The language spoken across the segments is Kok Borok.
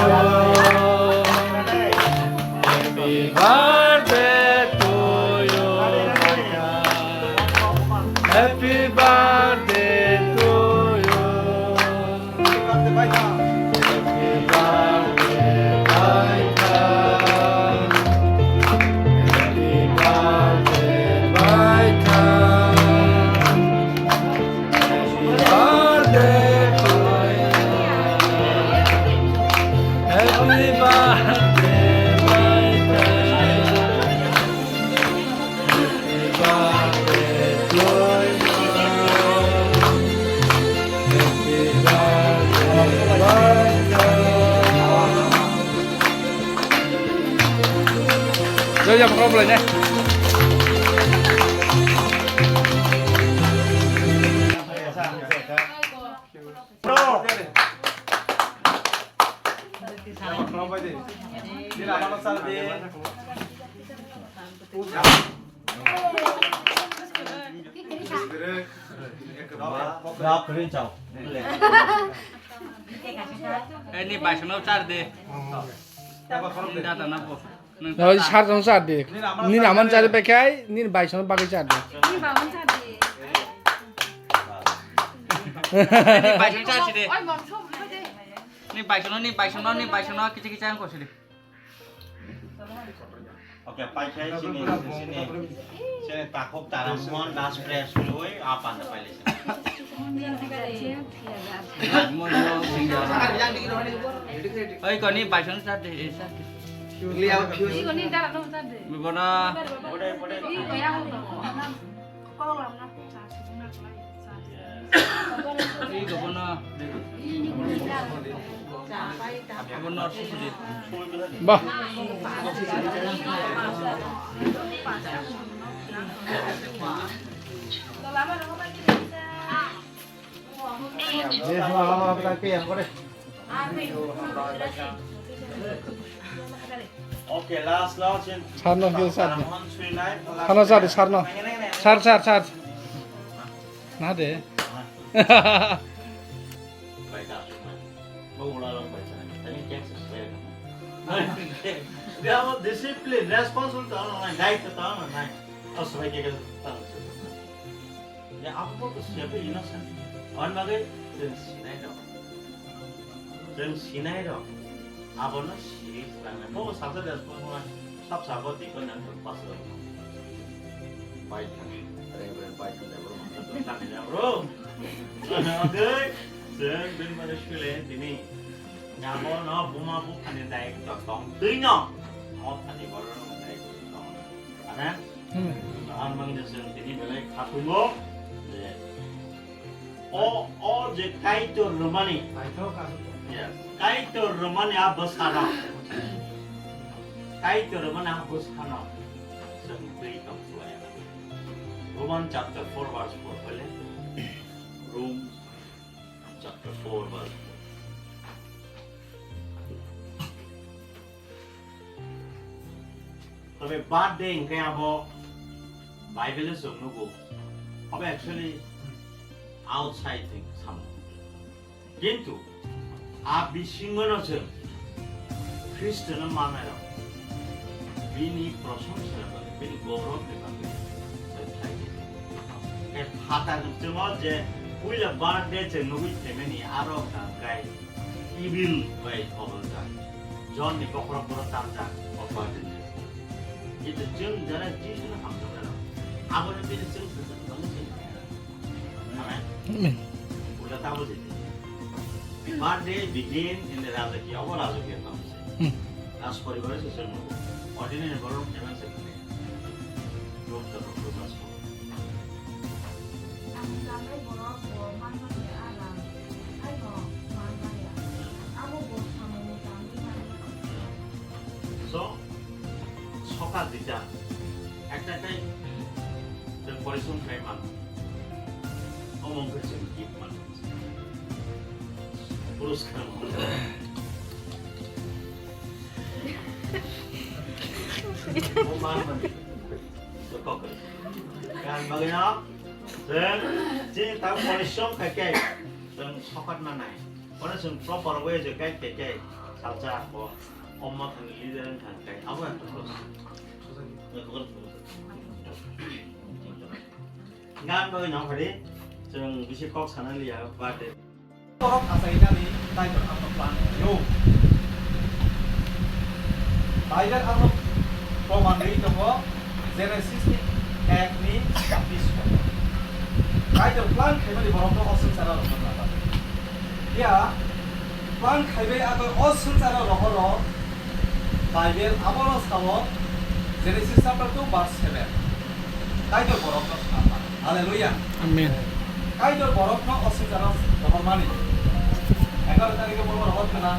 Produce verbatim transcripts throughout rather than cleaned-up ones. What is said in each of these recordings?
Happy birthday to you. Happy birthday to you. Happy birthday, Baikha. Happy birthday, Baikha. Happy birthday, Baikha. Happy birthday, Baikha. Happy birthday to you. Happy birthday, Baikha. Jai jai, makham belai ne. Ani baisano char de. Nini dada na bo. Nang sar jong sar de. Nini aman sar de bekhai, nini baisano bagwi sar de. Nini baman sar de. Nini baisano sar de. Oi, mom, som, de. Nini baisano, nini baisano, nini baisano, kichi kichi ang kosi de. Oke, pai khai sini, sini. Sini takhuk taram mon das press lui apa anda pai lesi. Oi, koni baisano sar de, eh, sar de. Liau, liau. Iko ni dara no sar de. Bibona. Iko ya ho. Iko bona. Iko bona. Bah. Sarno khe sar. Sarno sar, sarno. Sar, sar, sar. Na de. Discipline, responsible to ano nai, daitw to ano nai. Aswbai khe tamo. Ya, abo bo to siyabo innocent. Hwn bagwi chwng sinai rok. Chwng sinai rok. Abono siri swrangnai. Bo salsa de sabo sab sabo dikon nang pas rok. Bai thang. Reverend bai thang de bro. Thang de bro. Ano dei. Chwng bin mane sule tini. Abo no buma buphani dai to tong twi no. Mo thani boro no dai to tong. Amen. Hmm. Ang mang de chwng tini belai khatungo je o, o je Kaitor rwmani. Yes. Kaitor rwmani a bwsano. Kaitor rwmani a bwsano. Chwng twi tong khlai. Roman chapter four verse four pale. Rome chapter four verse four. Tobe birthday hwnkhe abo Bible-o chwng nugo. Abo actually outside thing samo. Kintu a bisingono chwng Khristono mannairok bini prosongsa, bini gorob ni bagwi chwng khlai di. Khe phatar chwng o je puila birthday chwng nugwi phaimani aro hwnkha hwnkhe evil bai koboljak. John ni bokhorok bono tangjak o birthday ni. Kintu chwng jara Jisu no hamjaknai rok. Abo ni bini chwng sasak bangwi chwng. Amen. Amen. Ulo tamo je. Birthday begin in the Rajakya. Obo Rajakya tamo je. Hmm. Raj poribar se chwng nugo. Ordinary borok no khaimani se khlai. Rok to rok rok raj poribar. Ang tanai borok bo manmani a rang, aino manmaya. Abo bo samungni tangwi mani. So, sokar dita. Ekta ekta chwng porisom khlai mano. Omo wngkha chwng gift mano. Puruskar mano. O manmani. Kok. Kan bagwi no. Chwng chini tamo porisom khai khe chwng sokar nanai. Ono chwng proper way je guide khe khe Salsa bo, o mothani leader wng kha, tei abo ang tongkha. Gan bagwi nang phari, chwng bisi kok sana liya, birthday. Borok achainani Kaitor ano plan khlaio. Bible ano proman rwi tongo, Genesis ni ek ni chapis. Kaitor plan khaimani borokno o swngcharo rwkha. Ya, plan khaibai abo o swngcharo rohoro Bible abono sao, Genesis chapter two verse seven. Kaitor borokno sama. Hallelujah. Amen. Kaitor borokno o swngcharo rohormani. Egaroh tarikhe borok rohor khna.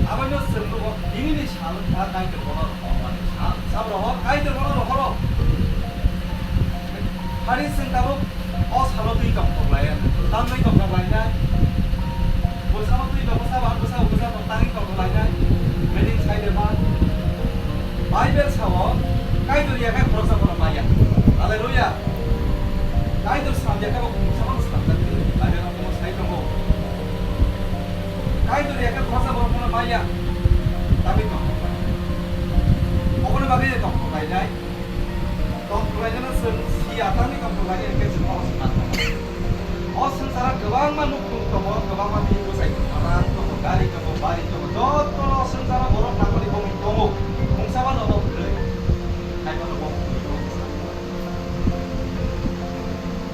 Abono chwng nugo, tinini sal wngkha Kaitor borok rohormani sal. Sabo rohor, Kaitor borok rohoro. Hari chwng tabuk o salo twi tongthok laiya, tamni tongthok lainai. Bwsano twi tongkha, sabo ang bwsa, bwsa tong, tangwi tongthok lainai. Meaning sai de ma? Bible sao, Kaitor ya khe khoroksa bono maya. Hallelujah. Kaitor sam ya khe bo khoroksa bono sam jak. Bible o bono sai tongo. Kaitor ya khe khoroksa bono maya. Tamni tongthok lainai. Oboni bagwi tongthok lainai. Tongthok lainano chwng si ya, tamni tongthok lainai hwnkhe chwng o swngcharo. O swngcharo kwbangma nukhung tongo, kwbangma bini bwsai tongo, rang tongo, gari tongo, bari tongo, joto o swngcharo borok nangmani bongni tongo. Mungsa bano obo kwrwi, kaitorno bo kwrwi, bo bwsa.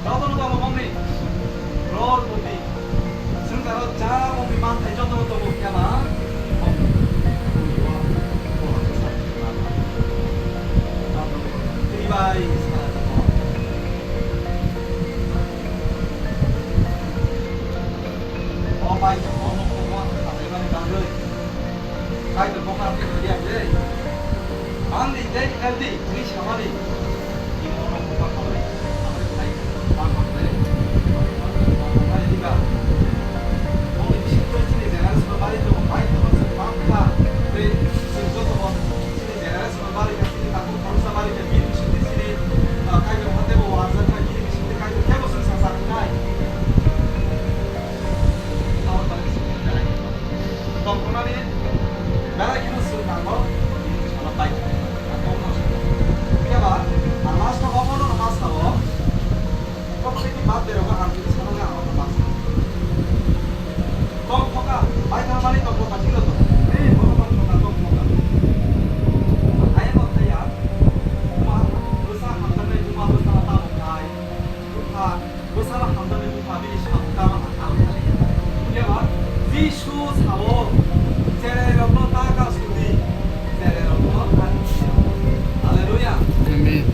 Jotono tongo bongni, crorepoti. Swngcharo ja bongni manthai jotono tongo, phiya ba bongni bongni o borok bwsa. Twi bai sara tongo. O bai tongo, o nokho khachaimani bagwi. Kaitor bokha tei hwlya ble. Mangdi tei eldi hwnwi samani. Imo no bokha khabai, khabai khai, bangma ble. Bokha diba. Boni bisingtwi chini generation no bari tongo, bai tongo chwng bangkha. Tei chwng joto bo chini generation no bari kha, chini takhuk khoroksa bari kha, bini bisingtwi chini, ah, Kaitor hate bo warjak kha, bini bisingtwi Kaitor kebo chwng sacha khnai. Tongthoknani belai kheno chwng nango, bini bwskango pai. Phiya ba, ang last o obono ma sao, property birthday rogo ang bini sanani ang obo ma sao. Tongthokha, pai thangmani tongthokha, thik tongthokha. Ei, bono tongthokha, tongthokha. Ayang o thaya, buma bwsa hamjaknai, buma bwsa tabuk hai, bwkha. Bwsano hamjaknai bupha bini samung tamo ang kha kha liya. Phiya ba Jisu sao, "Cherairokno ta kasudi, cherairokno ani thani." Hallelujah. Amen.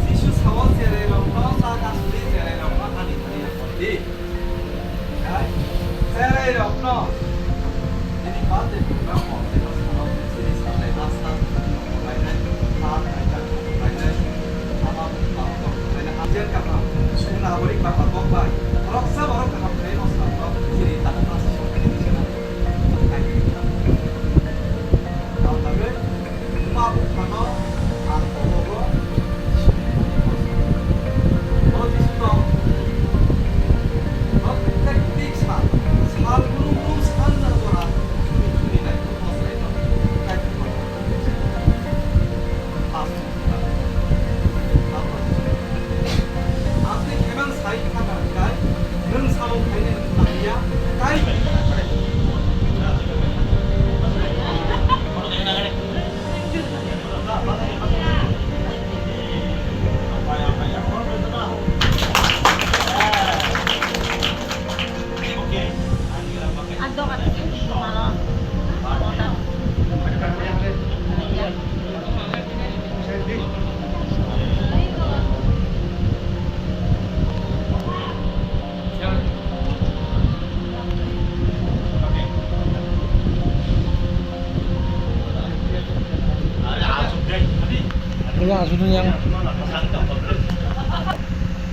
Jisu sao, "Cherairokno ta kasudi, cherairokno ani thani di." Hai? Cherairokno. Nini birthday program o, nini salo, nini salai, nasa, nini lainai, sa, lainai, lainai, ama, ama, lainai, ajen kama, suna, bori, kama, kok, bai. Roksa, borok, kaham, khlai, roksa, borok, chiri, tak, tak, sok, nini sena. Hai. Tamo bagwi, Buma buphano ang kobogo sini. O Jisu tong. O tik tik sal, sal grum grum sanja jora churi churi nai, o sai no. Kaitor kotor. Pas. Ang tei khemang sai kha ka kai, nwng samung khainai nangya, kai. Wala, asuk dai. Wala, asuk dai yang.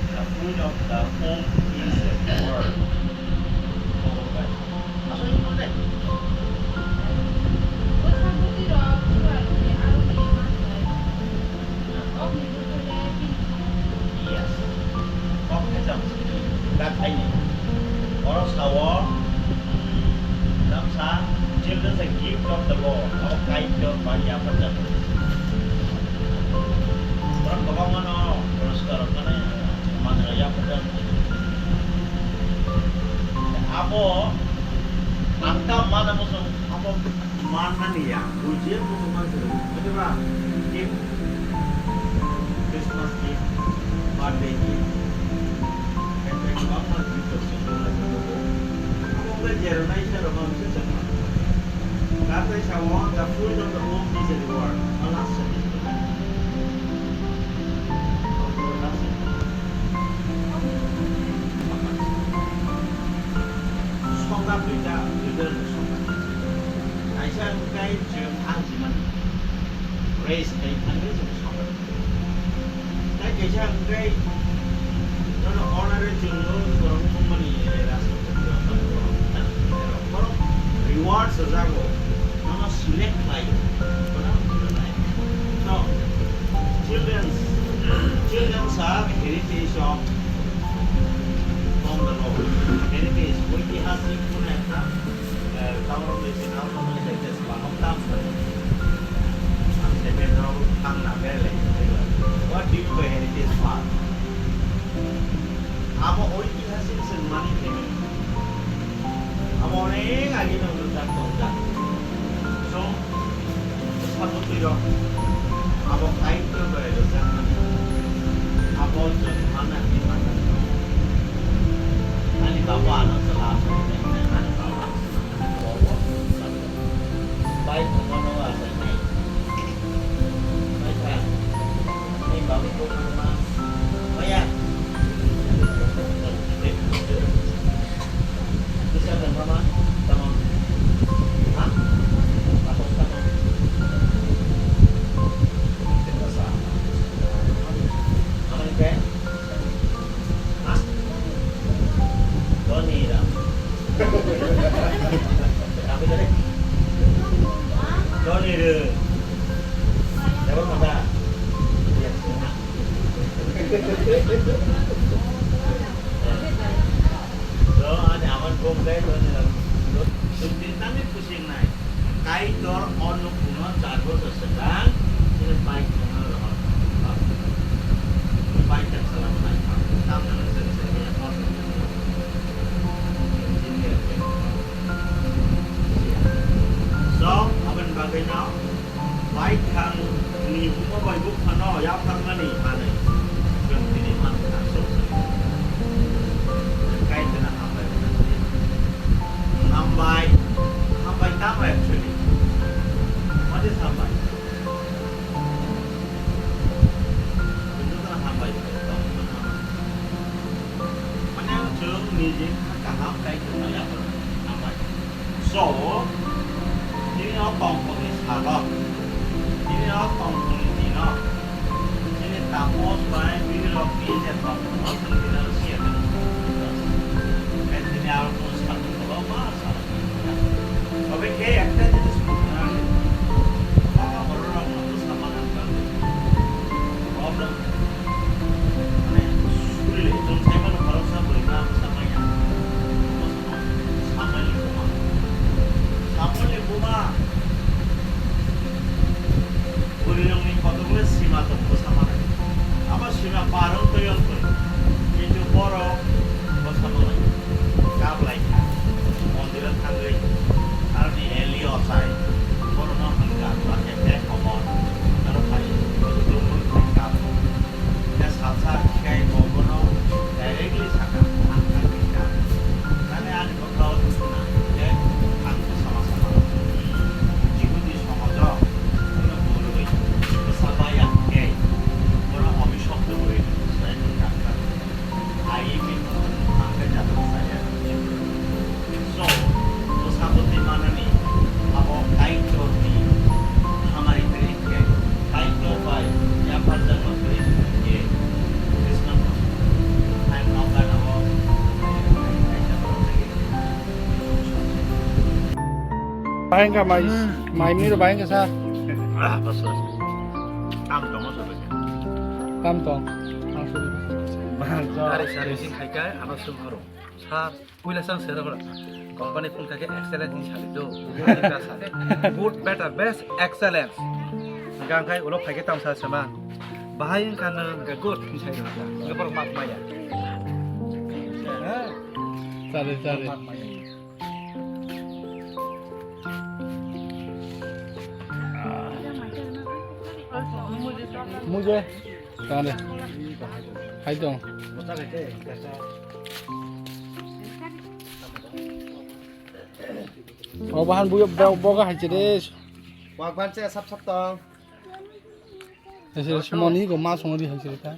The food of the home is the word. Yes. Kok khe cham. Dak aini. Oro sao, mm, damsa, It is a gift of the Lord. Abo Kaitor bai yapharjak. Borok kwbangma no puraskar rok mane manwi yapharjak. Abo ang ta mana muchung abo mannani ya, bujiya muchung manse, bujiba? Gift, Christmas gift, birthday gift. Hai kwbangma gift rok chwng rwlai tongo. Abo wngkha Jeremiah rok ang se chwng Katai sao, "The fruit of the womb is a reward." Alas, sokda duita, duita rok sokda. Kaisa wngkha chwng ajimani. Raise khai thangwi chwng sokda. Tai kaisa hwnkhe nono order-o chwngno borok wngmani rasa borok reward swijak o, nono select khlai o, bono rwnai. No, children's, children's are heritage of from the Lord. Heritage, oitihasik kono ekta, eh, tamoni, tamoni heritage. Ang seven rok thang na berlai. What do you mean by heritage park? Amo oitihasik sengmani family. Amo onek agi no rwjak tongjak. So, sabotwi rok abo kaitwi bai rwjakmani. Abo chwng mana di mana. Ani baba ano chwla asai, ani baba. Bai thangmano asai nai. Bai thang. Ni bawi ko ma. Maya. Bisa kan mama? Tama. Ha? Apa tama? Mama ni pe? Ha? Doni ram. Tapi tadi. Doni re. Dapat mata. Iya, senang. Do, ada aman bom dai, Doni ram. Do, do, tani pusing nai. Kaitor o nukhungno char bosor swkang chini bike thangna rohor. Bike thang salam nai. Tamni hwnwi chwng se khe o engineer khe. So, aboni bagwi no bike thang ni bumo bai buphano yapharmani manwi chwng tini man kha. So, Kaitorno hambai rwna. Hambai, hambai tamo actually? What is hambai? Hambai. Mane ang chwng niji kaham kai khwna ya hambai. So, tini o tongthokni salo, tini o tongthokni dino, tini tapos bai bini rok ni je tongthok o chwng tini o siya khe. Tini aro kunu sakni koloma. Tobekhe ekta jinis bujina nangkhe, baba bororokno bwsa manna nangkhe. Problem. Mane, surile, chwng saimano khoroksa bwrwi ma bwsa manya. Samuelni buma. Samuelni buma. Bwrwirokni kotokle sima tongo bwsa manai. Abo sima par wng twi wng twi. Kintu borok bwsa manai. Kap lai kha. Mondiro thangwi aroni Eli ochai. Borokno hwn kha, ba khe bek komor. Aro phai, bodo tongmung khai kap. Khe salsa khai bo bono directly sakha, ang thang kha. Nani ani bwkhao tongna, khe ang bwsa ma sama. Jihudi somojo, bono bwrwi bwsa baya khe, bono obisok tongwi sai kha. Ai mi ang khe jatro saya. So, bwsabo twi manani abo Kaitorni hamari kwrwi khe, Kaitor bai yapharjakma kwrwi khe, Christmas hai nokha nabo Bahai wngkha mai, mai miro bahai wngkha sa. Ah, bas, bas. Tam tongo sobai. Tam tong. Ang sobai. Sari, sari, sing khai kai, ano sung haro. Sar. Puila sang sera kora. Company phone kha khe excellence ni sali do. Good, better, best, excellence. Hingkha hingkha ulo phai khe tamo sa sama. Bahai wngkha no hingkha good ni sai rwkha. Hingkha borok mak maya. Chale, chale. Mak maya. Muje. Tangde. Hai tong. O bahan buyo bo-, boga hai chire. Wak ban che sap sap tong. Ese sumoni go ma songori hai chire ta.